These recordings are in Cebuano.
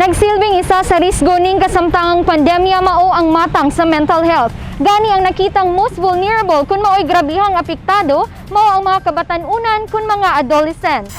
Nagsilbing isa sa risgo ning kasamtangang pandemya mao ang matang sa mental health. Gani ang nakitang most vulnerable kung mao'y grabihang apektado mao ang mga kabatan-unan kun mga adolescent.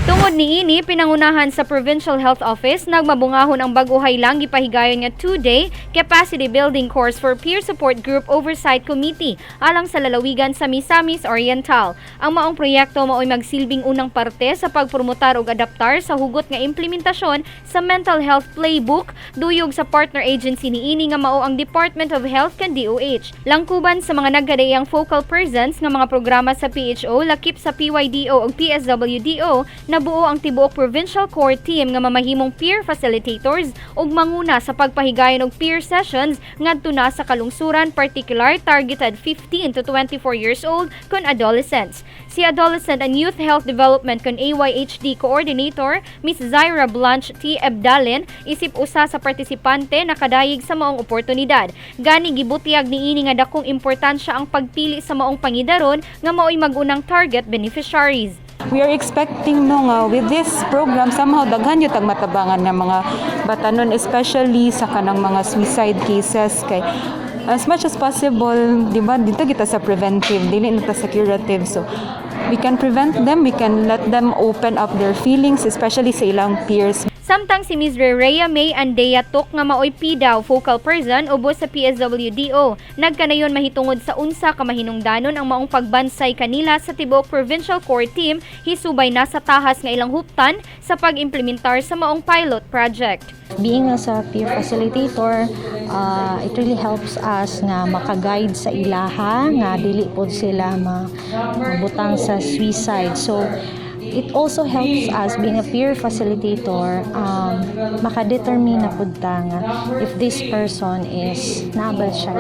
Tungod niini, pinangunahan sa Provincial Health Office, nagmabungahon ang bag-ohay lang gipahigayon nga 2-day capacity building course for Peer Support Group Oversight Committee alang sa lalawigan sa Misamis Oriental. Ang maong proyekto mao'y magsilbing unang parte sa pagpromotar og adaptar sa hugot nga implementasyon sa Mental Health Playbook duyog sa partner agency niini nga mao ang Department of Health kan DOH. Langkuban sa mga nagkadaiyang focal persons nga mga programa sa PHO lakip sa PYDO ug PSWDO, nabuo ang tibuok provincial core team nga mamahimong peer facilitators ug manguna sa pagpahigayon og peer sessions ngadto na sa kalungsuran, particular targeted 15 to 24 years old kun adolescents. Si Adolescent and Youth Health Development kun AYHD Coordinator Miss Zaira Blanche T. Ebdalen isip usa sa partisipante nakadayeg sa maong oportunidad. Gani gibutyag niini nga dakong importansya ang pagpili sa maong pangidaron nga maoy mag-unang target beneficiaries. We are expecting, no, nga with this program, somehow daghan gyud tag matabangan nga mga batanon, especially sa kanang mga suicide cases, kay as much as possible, di ba, dito kita sa preventive, dili na ta sa curative. So we can prevent them, we can let them open up their feelings, especially sa ilang peers. Samtang si Ms. Rhea May Andea Tok nga maoy PDAO focal person ubos sa PSWDO, nagkanayon mahitungod sa unsa ka mahinungdanon ang maong pagbansay kanila sa tibuok provincial core team hisubay na sa tahas nga ilang huptan sa pag-implementar sa maong pilot project. Being as a peer facilitator, it really helps us nga makaguide sa ilaha nga dili pod sila mabutang sa suicide. So it also helps us being a peer facilitator, makadetermine na pud ta nga if this person is naa ba siya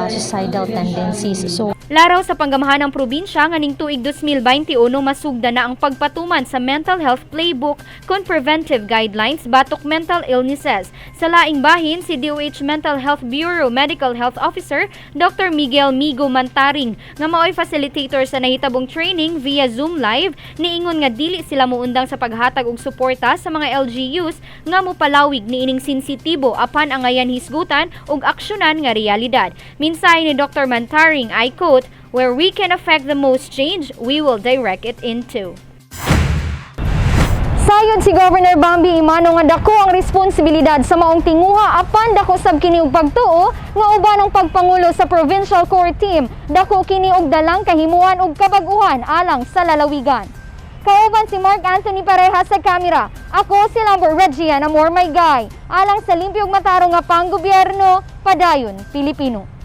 suicidal tendencies. So Laraw sa panggamahan ng probinsya nga ning tuig 2021 masugda na ang pagpatuman sa Mental Health Playbook kun preventive guidelines batok mental illnesses. Sa laing bahin, si DOH Mental Health Bureau Medical Health Officer Dr. Miguel Migo Mantaring nga maoy facilitator sa nahitabong training via Zoom Live, niingon nga dili sila muundang sa paghatag og suporta sa mga LGUs nga mopalawig niining sensitibo apan angayan hisgutan ug aksyonan nga realidad. Mensahe ni Dr. Mantaring, I quote, "Where we can affect the most change, we will direct it into." Sayod si Governor Bambi Emano nga dako ang responsibilidad sa maong tinguha apan dako sab kini og pagtuo nga uban ang pagpangulo sa provincial core team, dako kini og dalang kahimuan ug kabag-uhan alang sa lalawigan. Kauban si Mark Anthony Pareja sa kamera. Ako si Lambert Regian Amor May Guy. Alang sa limpyong matarong nga panggobyerno, padayon Pilipino.